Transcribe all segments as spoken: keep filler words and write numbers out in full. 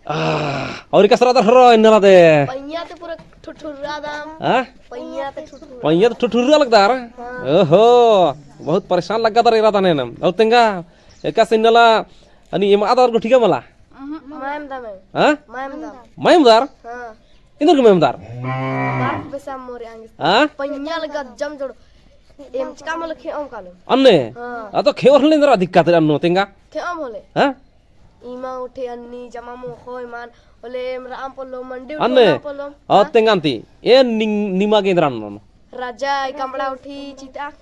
आह, और एकासे रअदर हरो इन्नला दे? पइयाँ ते पूरा ठुठुर्रा दम। हाँ? पइयाँ ते ठुठुर्रा। पइयाँ ते ठुठुर्रा लगदर? हाँ। ओहो, बहुत परेशान लगदर एरा तने नम। और तेंगा, एकासे इन्नला, अनि एम आदर गुठिका मला? मायम दम। हाँ? मायम दम। मायम दर? हाँ। एन्देरगे मायम दर? बाप बेसा मोरे आंगे। हाँ? पइयाँ लगा जम जोड़। एम चिका मल खेओम कालो। अन्ने? हाँ। आ तो खेओर होले एन्देरा दिक्कत रे अन्नो तेंगा। खेओम होले। हाँ? इमा उठे अन्नी जमा मोखो ईमान होले एम राम पोलो मंडी उठे अन्ने? राम पोलो। आ हाँ? तेंगा अन्ती। ए निंग-, निमा गे एन्देरा अन्नो। राजा ई कमड़ा उठी चिता।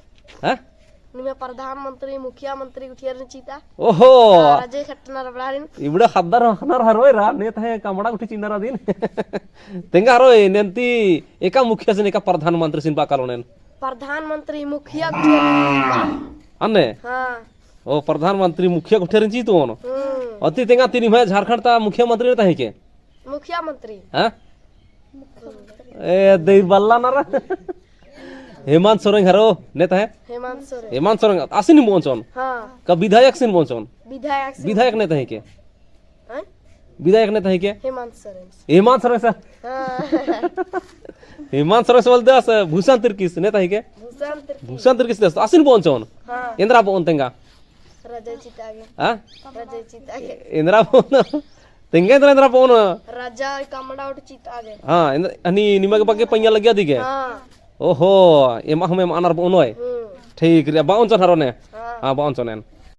हाँ? निम्है प्रधानमंत्री, मुख्यमंत्री गुठियारिन चिता। ओहो। हाँ, राजे खटना रबड़ारिन। इबड़ा ख़द्दर हखनर हरोय रा, ने तहे कमड़ा गुठी चिन्नर अदिन। तेंगा हरोय, ने अन्ती एका मुखियासिन, एका प्रधानमंत्रीसिन बआ कालोन एन। प्रधानमंत्री, मुखिया गुठियारिन। अन्ने? हाँ। ओ, प्रधानमंत्री, मुखिया गुठियारिन चितोन। हम्म। अति तेंगा ती निम्है झारखंड ता मुखियामंत्री ने तहे के? मुखियामंत्री। हाँ? ए, दई बल्ला ना रा। हेमंत सोरेन हरो, ने तहे? हेमंत सोरेन। हेमंत सोरेन, आसिन बओन चिओन? हाँ। का विधायकसिन बओन चिओन? विधायकसिन। विधायक ने तहे के? हैं? विधायक ने तहे के? हेमंत सोरेन। हेमंत सोरेन सर। हाँ। हेमंत सोरेन सर बोलते अस भूषण तिर्कीस, ने तहे के? भूषण तिर्कीस। भूषण तिर्कीस दस, आसिन बओन चिओन? हाँ। एन्देरा बओन तेंगा? राजा चिता गे। हाँ? राजा चिता गे। एन्देरा बओन? तेंगा एन्देरा, एन्देरा बओन? राजा कमड़ा उठी चिता गे। हाँ, एन्द-, हनी निमा गे बग्गे पइयाँ लग्गिया दिगे? हाँ। ओहो, एमा हम एमा आनर बओन ओय। हम्म। ठीक रे, बओन चिओन हरो ने। हाँ। हाँ, बओन चिओन एन।